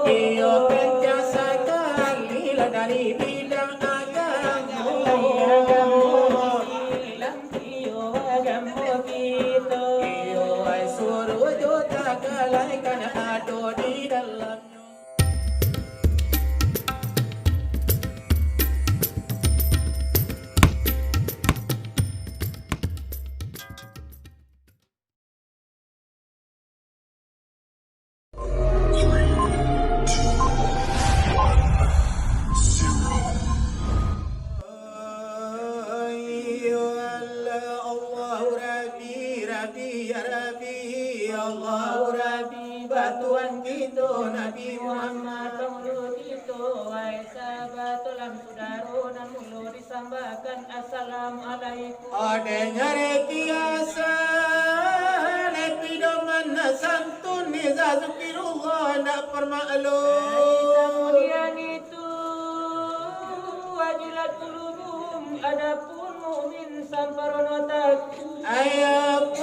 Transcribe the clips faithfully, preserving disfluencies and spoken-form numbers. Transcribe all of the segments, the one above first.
Iyo, kencang sakali lah dari bidang agamo. Iyo, agamo kito. Iyo, ai suruah jo tagalai kan ado di dalamnyo. Iyo Allah, Allahu Rabbi, Rabbi, ya Rabbi, Allahu Rabbi, ba Tuhan kito, Nabi Muhammad, pangulu kito, wahai sahabat, tulang sudaro, nan mulo disambahkan, Assalamualaikum. Ode nyari kiasan, epi doman santun, iza zukirullah, ndak parmaklum. Kemudian itu, wajilat qulubuhum, adapun mukmin samparono takut. Ayo,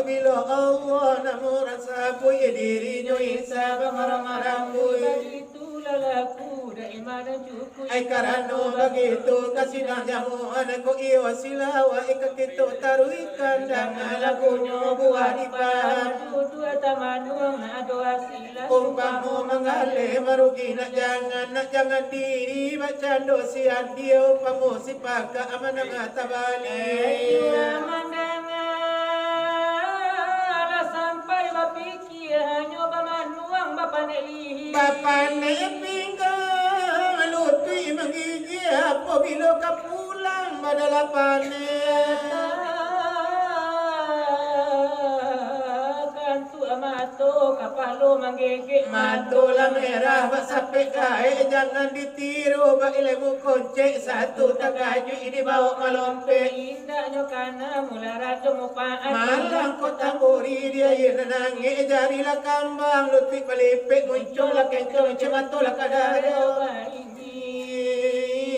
bilo Allah namo rasa pui dirinyo Isa bamarah-marah pui. Itulah laku dari mana cukup. Ai karano bagitu ka sidang jamuan ko iyo silawai ka kito taruihkan dangan lagunyo buah dipaham. Duduk atau manuang nak ado hasil. Umpamo manggaleh marugi nak jangan, nak jangan diri bakcando si adia, umpamo si pakak manang tabalik. Iyo, mandanga lah sampai bapikia, hanyo bamanuang bapanek lihia. Bapanek pinggang, lutuik manggigil, apabilo ka pulang badalapanek. Kantuak mato, kapalo manggegek. Mato lah merah, basapek gaek, jangan ditiru, bailmu koncek, satu takajuik, dibawok malompek. Indaknyo kana mularat jo mupaat. Malang ko tamburi, di aia nan angek, jari lah kambang, lutuik balipek, muncuang lah kencong, cek mato lah ka dado.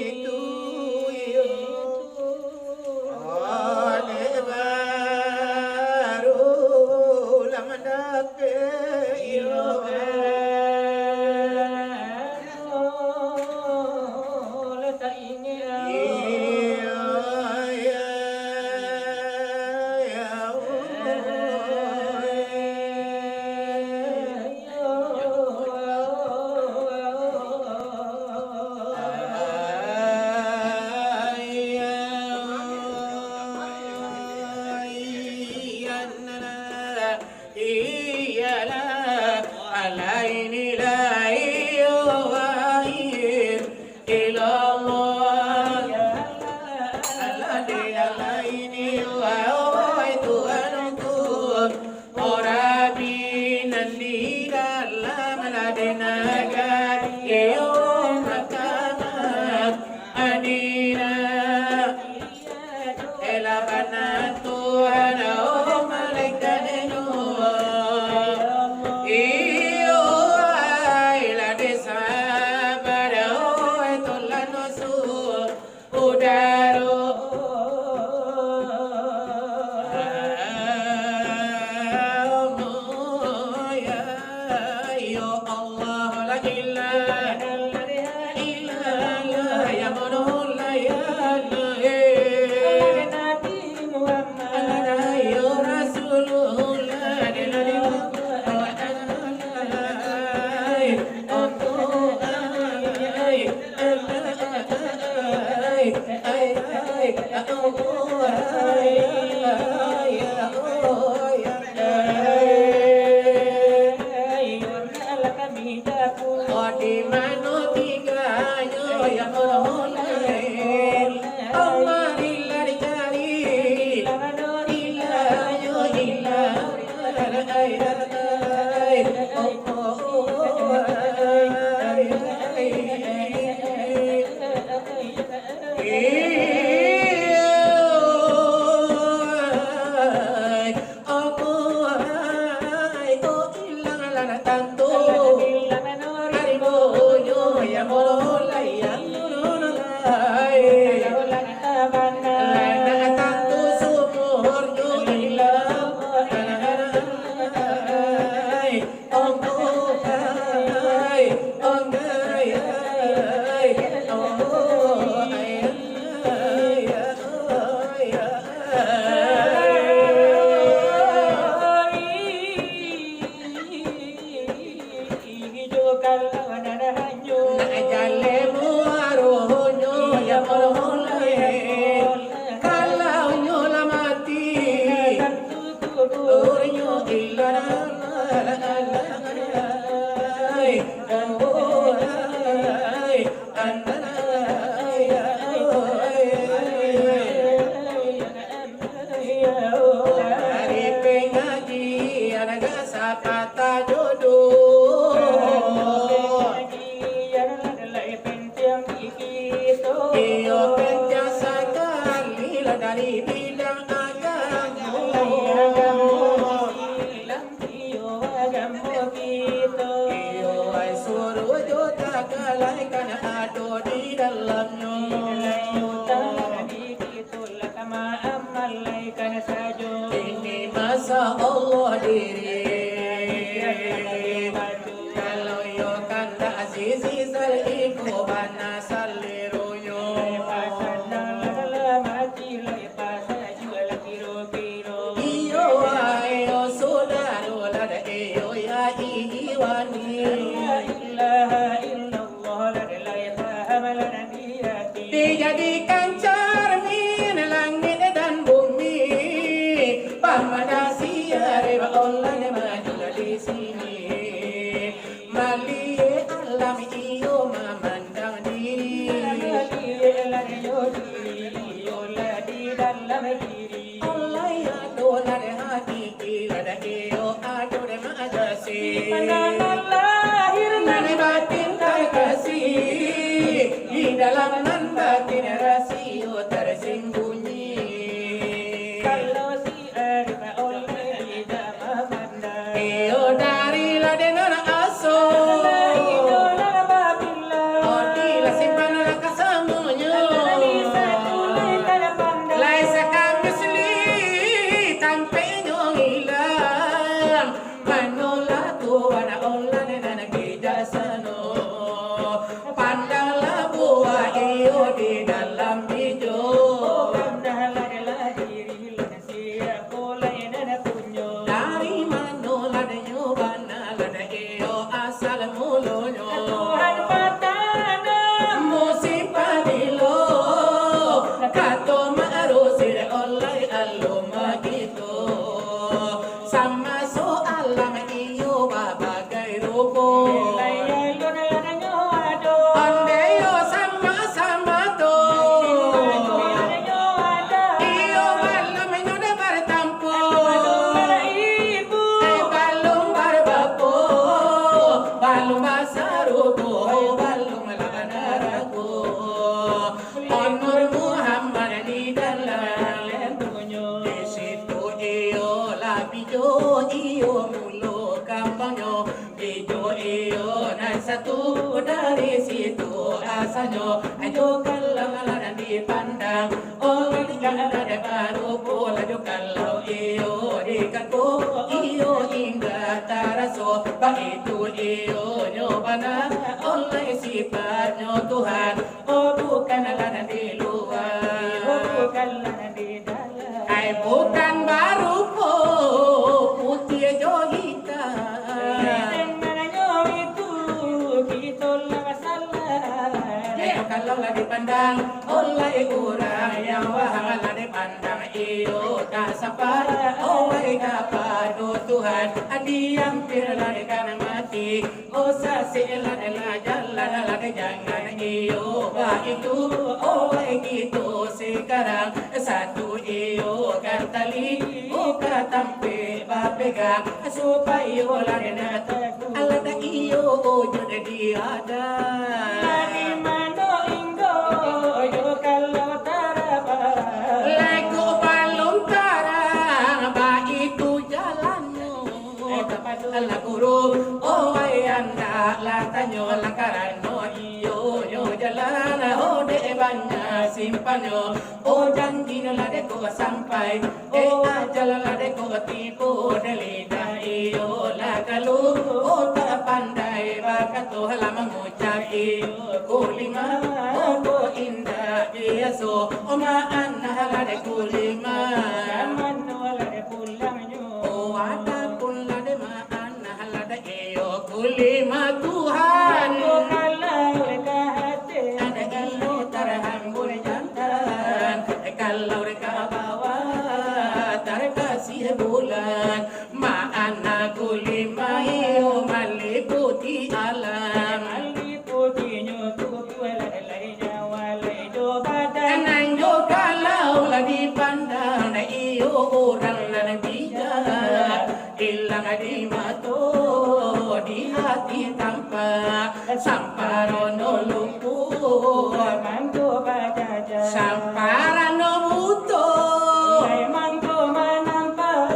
Itu, iyo. Ode baru lah mandapek, iyo. Iyo, iyo, iyo. Iyalah, alaini la iyo, ilallah. Alah, di alaini, wahai Tuhanku, oh Rabbi nan di dalam ladeh nagari, iyo mahkamah adina. Ela bana Tuhan, oh malaikatnyo. Iyo, ai lah desa pada, oh tolan su udaro. Dari pengajian agak sapatah jodoh. Iyo, penting sakali lah dari bidang agamo. Iyo, ai suruah jo tagalaikan ado di dalamnyo. Ini masa Allah diri. Kalau iyo kandak Aziz, Izal iko bana saleronyo. Iyo, ayo, sodaro, lah dak iyo, ya, iwani. Dijadikan carmin langit dan bumi, pamanasi ari ba Allah maju di sini. Maliek alam iyo mamandang diri. Maliek alam iyo diri, iyo lah di dalam diri. Alai ado lah di hati, kira dah iyo ado di majasi. Pandangan lahir nan batin takasih, di dalam nan batin rasio tersimbunyi. Kalau si Arif oleh tidak mamandang. Iyo dari lah dengan aso. Iyo lah babila. Oh, di lah simpan lah kasamonyo. Lai sakamis li tampeknyo ilang. Manolah Tuhan Allah nan bijaksano. Pandanglah buah iyo di dalam bijo. Pandanglah diri. Dari mano lah dinyo bana lah dak iyo asal mulonyo. Tuhan batanam. Musim pabilo, kato marusi dek oleh alun bagitu. Samaso alam iyo babagai rupo. Ondeh yo sama-sama tu. Iyo balum inyo dah bartampuah. Eh, balum barbapo, balum basarupo, balum lah banarapo. Nur Muhammad di dalam. Di situ iyo lah bijo, iyo mulo kambangnyo. Bijo iyo nan satu dari situ asalnyo. Ajo kalau lah dipandang, oh, indak lah dek barupo, laju kalau iyo dikako, iyo indak taraso. Baitu iyo nyo bana, oleh sifatnyo Tuhan. Oh, bukanlah nan di lua. Oh, bukanlah nan di dalam. Ai, bukan barupo putiah jo hitam. Nan mananyo itu kito lah salah. Iyo, kalau lah dipandang oleh urang yang faham, lah dipandang iyo tak sapa. Oleh kapado Tuhan, diampir lah dek mati. Oh, sasek lah dek jalan, lah dek jangan iyo baitu. Oh, kito sakarang satu iyo kan tali, oh, ka tampek bapegang, supayo lah dek takuik. Alah dak iyo wujud di adan. Dari mano inggo yo kalau tarabah? Lai kok balum tarang, baitu jalannyo. Alah guru, oh, ai andak lah tanyo lah, karano iyo nyo jalan, oh, dek banyak simpannyo. Oh, janji lah dek ko sampai, eh, ajal lah dek ko tibo, dek lidah iyo lah kalu, oh, tak pandai bakato lah mangucap iyo kulima, oh, ko indak biaso, oh, maanah lah dek kulima. Ka mano lah dek pulangnyo? Oh, adapun lah dek maanah lah dek iyo kulima Tuhan. Oh, kalau dek ka hati, dek iyo tarhambur jantan. Kalau dek ka bawah, tarkasih bulan. Maanah kulima iyo maliputi alam. Maliputinyo tubuah, lai nyawa, lai jo badan. Nan jo kalau lah dipandang, iyo Urang nan bijak, ilang di mato, di ati tampak, samparono lumpuah, mangko bajaja, samparano buto, lai mangko manampak,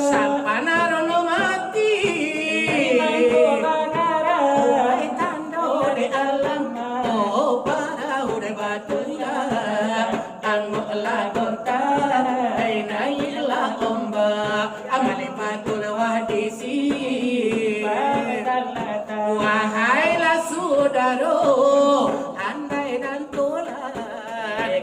sampanarono mati, lai mangko bangarah, lai tando dek alam, oh, parahu dek batu. Angoklah bontar, ai naiklah ombak, amali patul wahdisi. Wahailah sudaro, andai dan tolah,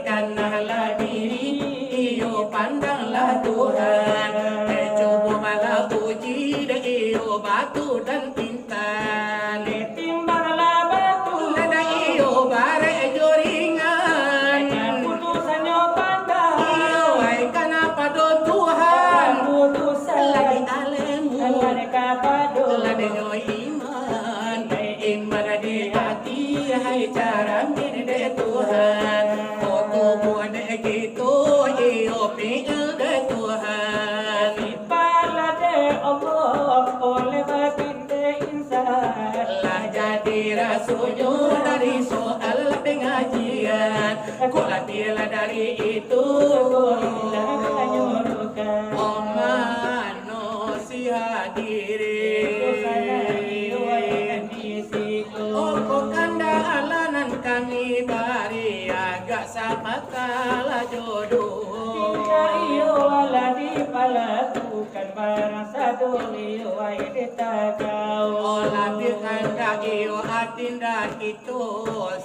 kanahlah diri, iyo pandanglah Tuhan. Eh, cubo malah uji dek iyo batu dan intan. Timbanglah batu. Dada iyo barek jo ringan. Kaputusannyo pandai. Iyo, ai, kanapa do Tuhan? Kaputusan. Lah di alemu. Lah di kapado. Lah di nyo iman. Iman di ati, hai, caramin dek Tuhan. Oh, tubuah dek kito, iyo, piil dek Tuhan. Pala dek Allah, oleh bakinte insan. Lah jadi rasonyo dari soal pangajian. Kok labiah lah dari itu, kok ilang kanyurukan. Oh, mano si hadirin. Itu salah iyo, wahai di siko. Oh, kok kandak alah nan kami bari agak sama kalah jodoh. Indak iyo alah dipalakukan barang sado iyo ai di tagau. Oh, labiah kandak iyo atinda kito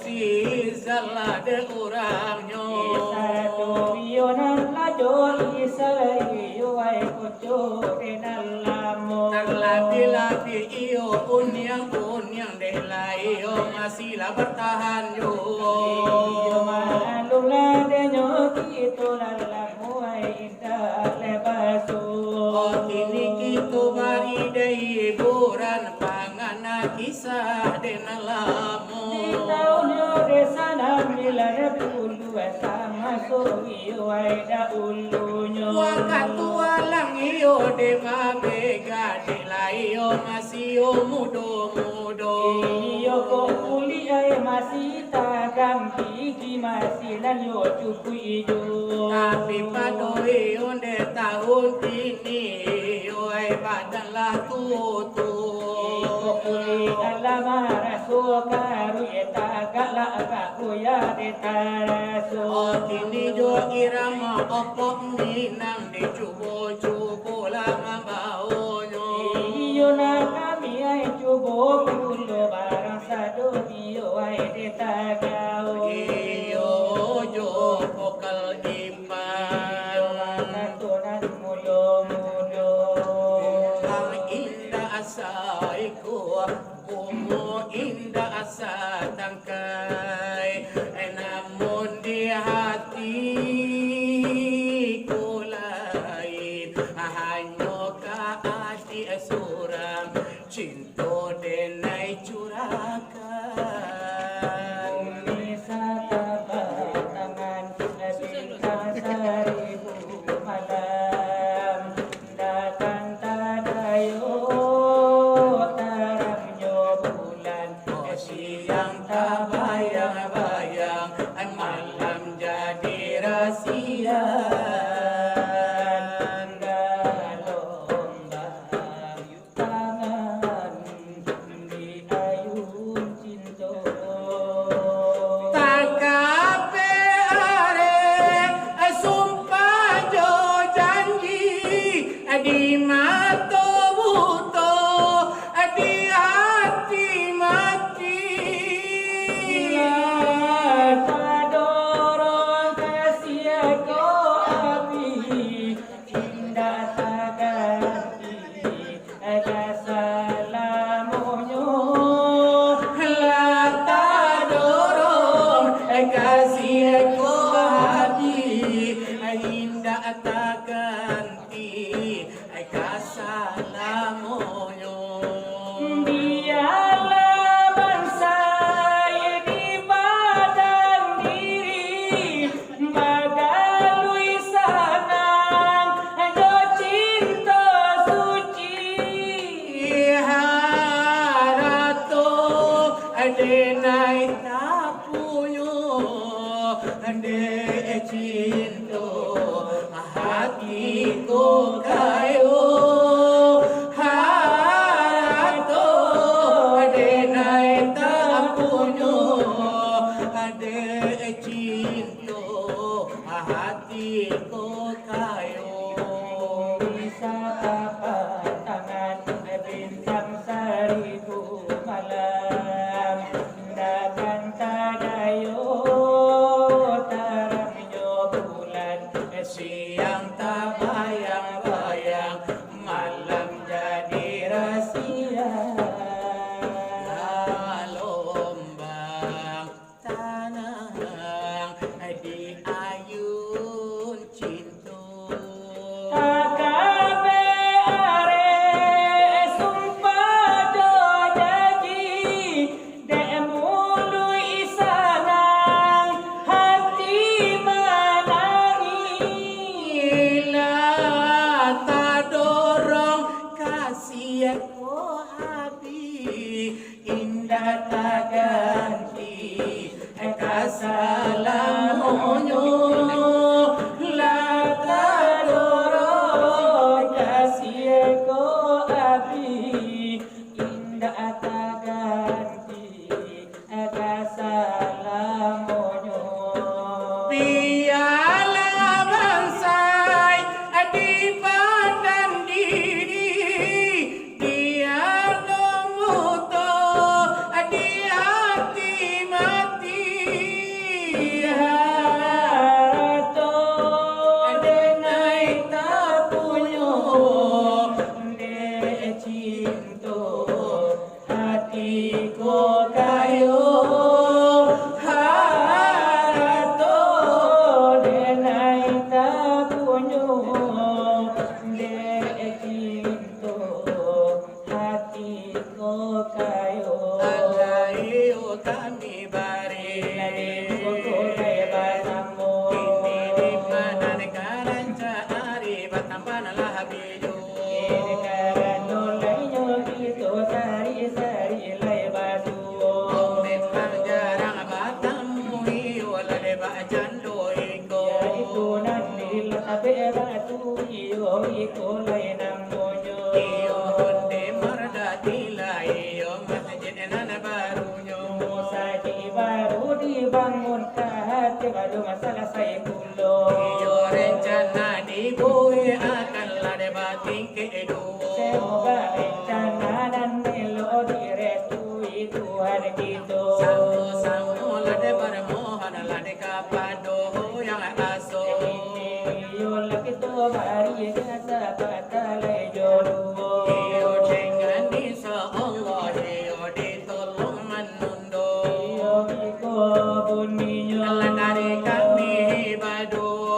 si salah dek urangnyo. Sado iyo nan lajo isai iyo ai koco dek nan lamo. Nan labiah-labiah iyo uniang-uniang dek lai iyo masih lah bartahan jo. Iyo maklumlah dek nyo kito lah lamo ai indak lai baso. Oh, kini kito bari dek hiburan pangan kisah dek nan lamo. Di taun yo dek sanambilan puluah samaso iyo ai dahulunyo. Wakatu alang iyo dek mabega dek lai iyo masih iyo mudo-mudo. Iyo kok kulik ai masih tagam, gigi masih nan yo cukuik ijo. Tapi pado iyo dek taun kini iyo ai badan lah tuo-tuo. Iko kulik alah maraso karuik, tagak lah agak goyah dek taraso. Oh, kini jo irama opok Minang dicubo-cubo lah mambaonyo. Iyo nak kami ai cubo pulo barang sado iyo ai dek tagau. Iyo jo vokal Ipan. Iyo makato nan mudo-mudo. Ang indak saiko, umua indak satangkai, namun di hati ko lain, hanyo ka adik surang, cinto denai curahkan. Bumi satapak tangan, bintang saribu malam. Datang tadayo tarangnyo bulan, siang tabayang-bayang, malam jadi rasia. Dalam tangan di ayun cinto. Takapek arek sumpah jo janji, di mato buto, di ati mati. Lah tadorong ka sia ko api, indak taganti ka salamonyo. Lah tadorong ka sia ko api, indak taganti ka Amban lah bijo. Kini karano lainyo kito sari-sari lai basuo. Memang jarang batamu iyo lah dek bakcando iko. Yaitu nan di Labek Batu iyo iko lai namonyo. Iyo onde mardati lai iyo masjid nan barunyo. Musajik baru dibangun, ka hati baru masalah saikulo. Iyo rencana dibuek akan lah dek batingkek duo. Semoga rencana nan elok direstui Tuhan kito. Samo-samo lah dek bamohon lah dek kapado yang aso. Iyo lah kito bari sapakalai jo duo. Iyo dengan insya Allah iyo ditolong manundo. Iyo iko buninyo. Lah dari kami baduo.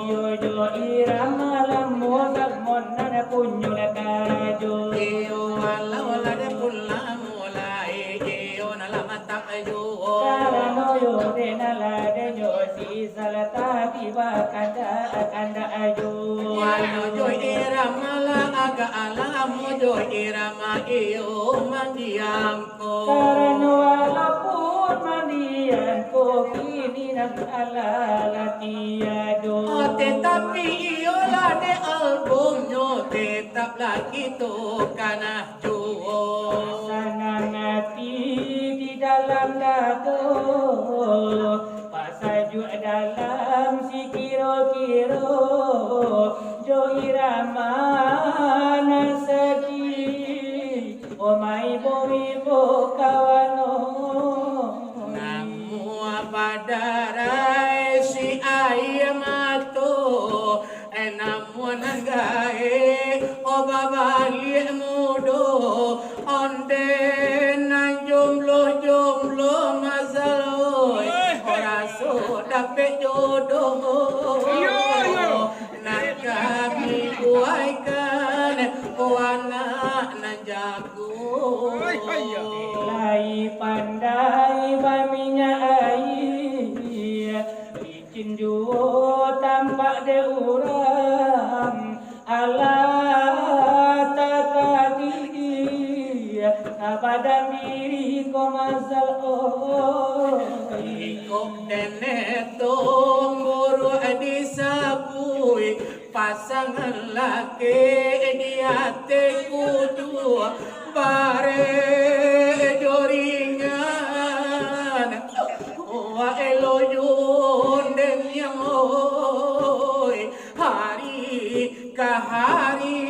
Iyo jo irama lamo, salmon nan punyo lah karajo. Iyo walau lah dek pun lamo lai, iyo nan lah matap juo. Karano yo dek nan lah dek nyo si Salah tapi bakandak-kandak ajo. Walau jo irama lah agak lamo jo irama iyo mandiang ko. Karano walaupun mandiang ko kini nan alah lah tiado. Oh, tetapi iyo lah dek albumnyo tetap lah kito kanah juo. Sanang ati di dalam dado. Pasajuak dalam sikiro-kiro, jo irama nan sadih, oh maibo-ibo kawan oi. Namuah badarai si aia mato, eh, namuah nan gaek, oh babaliak mudo, onde nan jomblo-jomblo masalah, eh, oh raso dapek jodoh. Iyo, iyo. Nan kami buaikan, oh anak nan jago. Hai, hai, ya. Lai pandai baminyak aia, licin juo tampak dek urang. Alah takadiri, ka badan diri ko masal oi. Iko dene tongguruak disabuik, pasangan laki di ateh kudu bare jo ringan. Wa elo yun den yang oi. Hari ka hari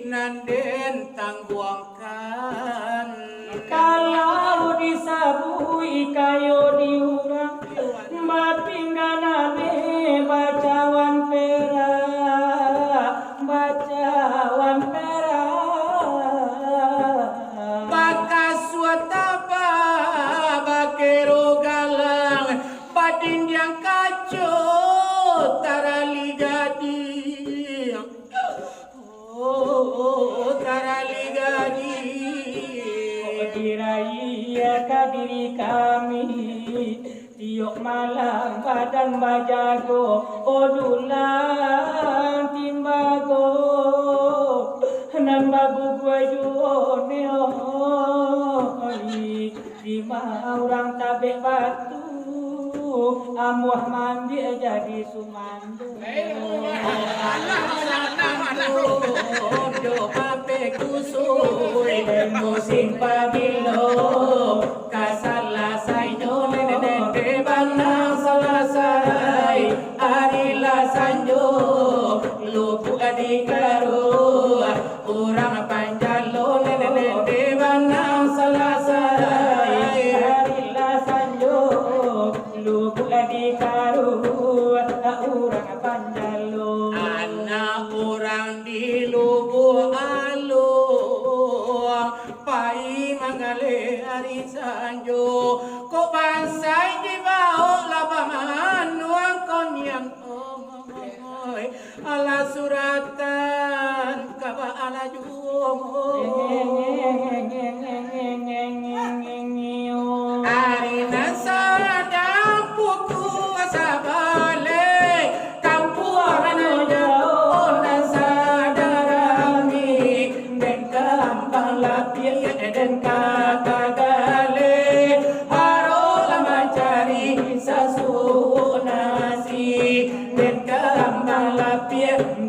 nan den tangguangkan. Kalau disabuik kayo di urang, bapinggan abih bacawan perak, bacawan perak. Bakasuah tabah bakero galang, badindiang kaco tarali gadih. Oh, tarali gadih. Diraiah ka diri kami, tiok malam badan bajago, oh dulang timbago, nan baguguah juo ne oi. Dima urang tabek batu, amuah mambiak jadi sumando. Ojo bape kusui, musim pabilo ka salasainyo, nene bana salasai, ari lah sanjo, lubuak di karuah. Urang panjalo nene bana salasai. Ari lah sanjo, lubuak di karuah urang panjalo. Anak urang di lubuak alo, pai manggaleh ari sanjo. Kok bansai dibaok lah bamanuang konian. Oi, alah suratan ka baalaju. Ari nan sadang pukua sabaleh, kampuang nan jauah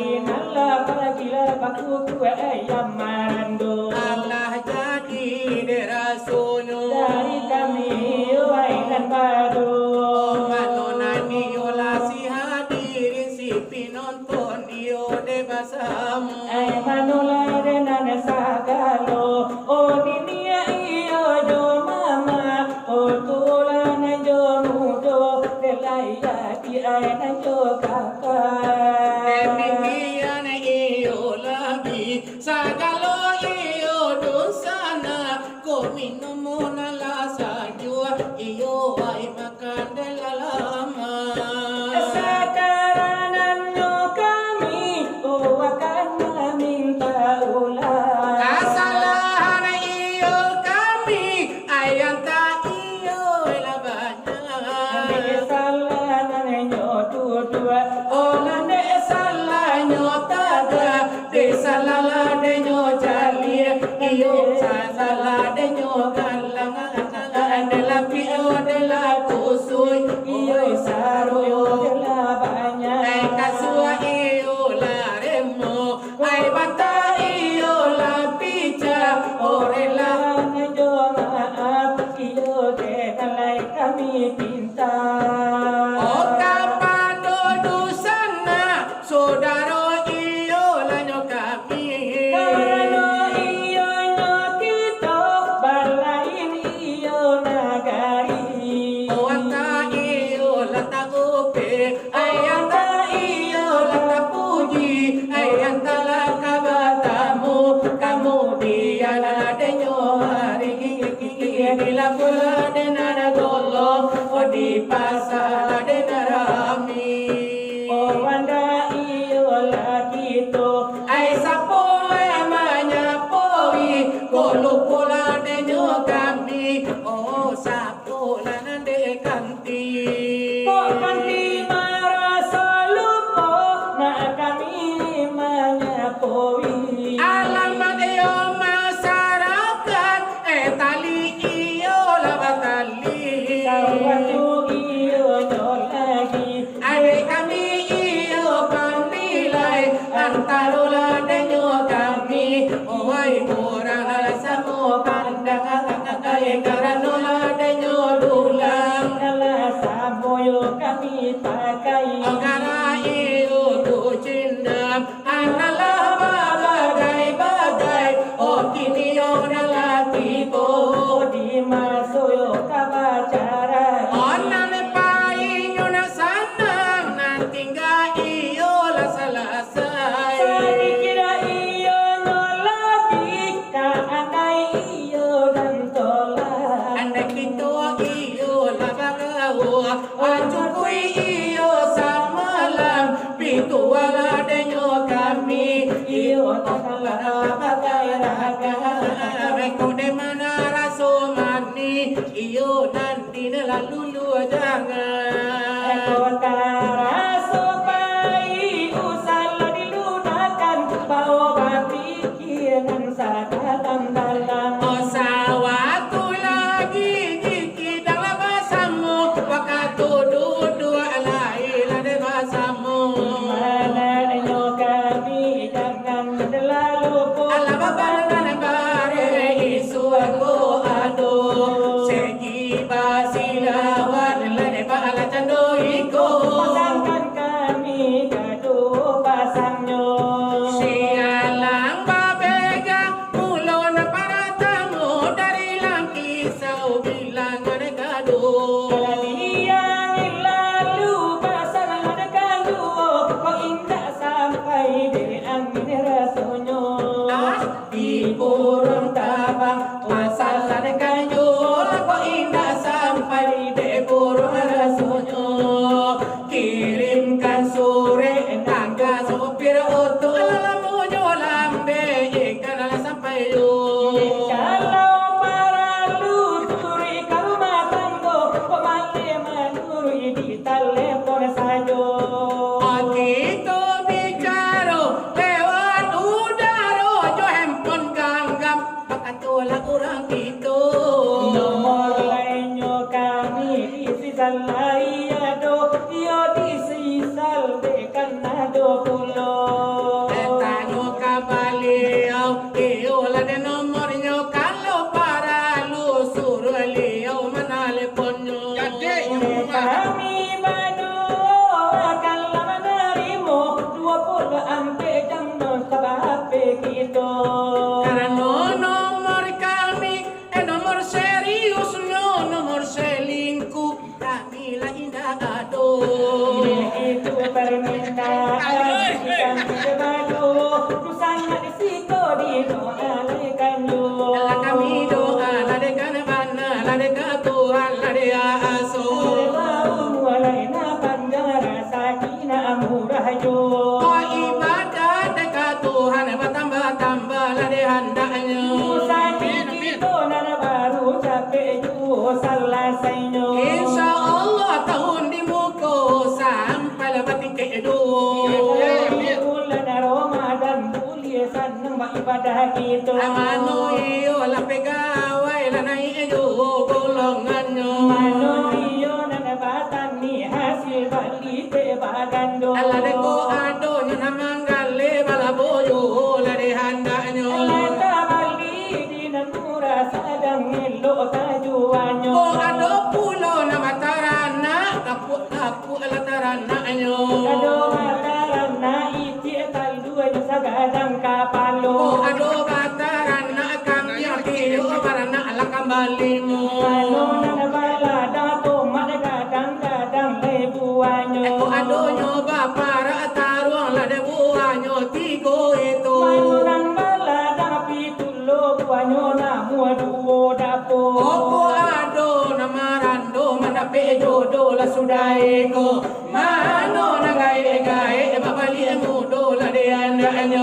ari nan lah pagilah bakukuak ayam marando. Alah jadi dek rasonyo dari kami, yo ai nan bado. Oh, mano nan iyo lah si hadirin si pinonton iyo dek basamo. Ai manolah dek nan sagalo, oh niniak iyo jo mamak, oh tulan jo mudo, dek lai jadi ai nan jo kaka. Demikian iyo lagi, sagalo iyo dunsanak, ko minum nan lah sajua, iyo ai makan dek lah lama. Sakarang nan nyo kami, oh, akan maminta ulang. Kasalahan iyo kami, ai antah iyo lah banyak. Dek salah nan nyo tuduah, oh, nan dek salah nyo tagah, dek salah lah dek nyo caliak, iyo salah dek nyo galang, dek lah piak, dek lah kusui, iyo saro, dek lah banyak. Ai kasuak iyo lah remo, ai bantah iyo lah picah, oh rela jo maaf, iyo dek nan lai kami pinta. Oh kapado dunsanak, sodaro iyo lah nyo kami. Karano iyo nyo kito, balain iyo nagari. Oh antah iyo lah taupek, ai antah iyo lah tapuji, ai antah lah ka batamu, kamudian lah dek nyo hari, dilapo lah dek nan golo, oh dipasa lah dek nan rami. Oh antah iyo lah kito, ai sapo lah manyapoi, ko lupo lah dek nyo kami, oh sapo lah nan dek kanti. Kok kanti maraso lupo, nak kami manyapoi. Alamak yo masarakat, eh tali iyo lah batali. Sawatu iyo nyo lagi. Adek kami iyo pandilai, antaro lah dek nyo kami, oi urang lah samo pandai, karano lah dek nyo dulang. Alah samo yo kami pakai. Angkara iyo tu cindam, analah babagai-bagai, oh kini yo nan lah tibo. Oh di maso yo ka bacarai. Oh nan pai nyo nak sanang, nan tingga iyo lah salasai. Sadikit iyo nyo lagi, ka andai iyo dan tolak. Andai kito iyo lah bagawa, acukuik iyo samalam, pitualah dek nyo kami, iyo tak lah bagai raga. Ko dek mano raso manih, iyo nan di nan lalu luo jangan. Ko taraso pai, usah lah di Dalam-dalam. Oh, sawatu lagi jikidanglah basamo, wakatu duduak lai lah dek basamo. Manaknyo kami jangan terlalu pun. Alah babanan bare isuak ko ado, segi basilawan lah dek baalah cando iko. Pasangkan kami gaduh pasangnyo. Sialang babega, mulo nan paratamo dari langkisau bilang nan kado. Kajadian lalu pasang nan kaduo, kok indak sampai dek angin rasonyo. Ah, di burung tabang, pasang nan kaduo, kok indak sampai dek burung rasonyo. Kirimkan surek nan ka sopir oto, alah lamonyo lambek, ikan alah sampai yo. Kalau paralu surek ka rumah tanggo, kok maleh manuruik di talempon sajo. Kito bicaro lewat udaro jo handphone ganggam. Bakatolah urang kito. Nomor lainnyo kami di Sisal lai ado, iyo di Sisal dek kan ado pulo. Eh, tanyo ka baliau, iyo lah dek nomornyo, kalau paralu suruah liau manaleponnyo. Jadi, eh, kami baduo akan lah manarimo duo puluah ampek jam non saba H P kito. Karano nomor kami, eh, nomor seriusnyo, nomor selingkuh, kami lah indak ado. Itu permintaan kami baduo, tu sangat di siko didoa lai kan yo. Alah kami doa lah dek kan bana, lah dek ka Tuhan, lah dek aso. Baumua lai nan panjang, rasaki nan murah jo. Ko ibadat dek ka Tuhan batambah-tambah lah dek handaknyo. Usaha kito nan baru capek juo salasainyo. Insya Allah tahun di muko sampai lah batingkek duo. Bulan Ramadan buliah sanang baibadah kito. Mano iyo lah pegawai lah naiak juo golongannyo. Mano iyo nan batani hasil bali teh bagando. Alah dek ko adonyo nan manggaleh balaboh juo lah dek handaknyo. Lah tabali di nan murah sadang elok tajuanyo. Ko ado pulo nan bataranak, kapuak-kapuak lah taranaknyo. Ado bataranak icik taluanyo sagadang kapalo. Ko ado bataranak kambiang, tiok baranak lah kambali mo. Mano nan baladang tomat gadang-gadang lai buahnyo. Ko adonyo baparak taruang lah dek buahnyo tigo itu. Mano nan baladang pitu lo buahnyo namuah duo dapo. Ko ado nan marando mandapek jodoh lah sudah iko. Mano nan gaek-gaek babaliak mudo lah dek andaknyo.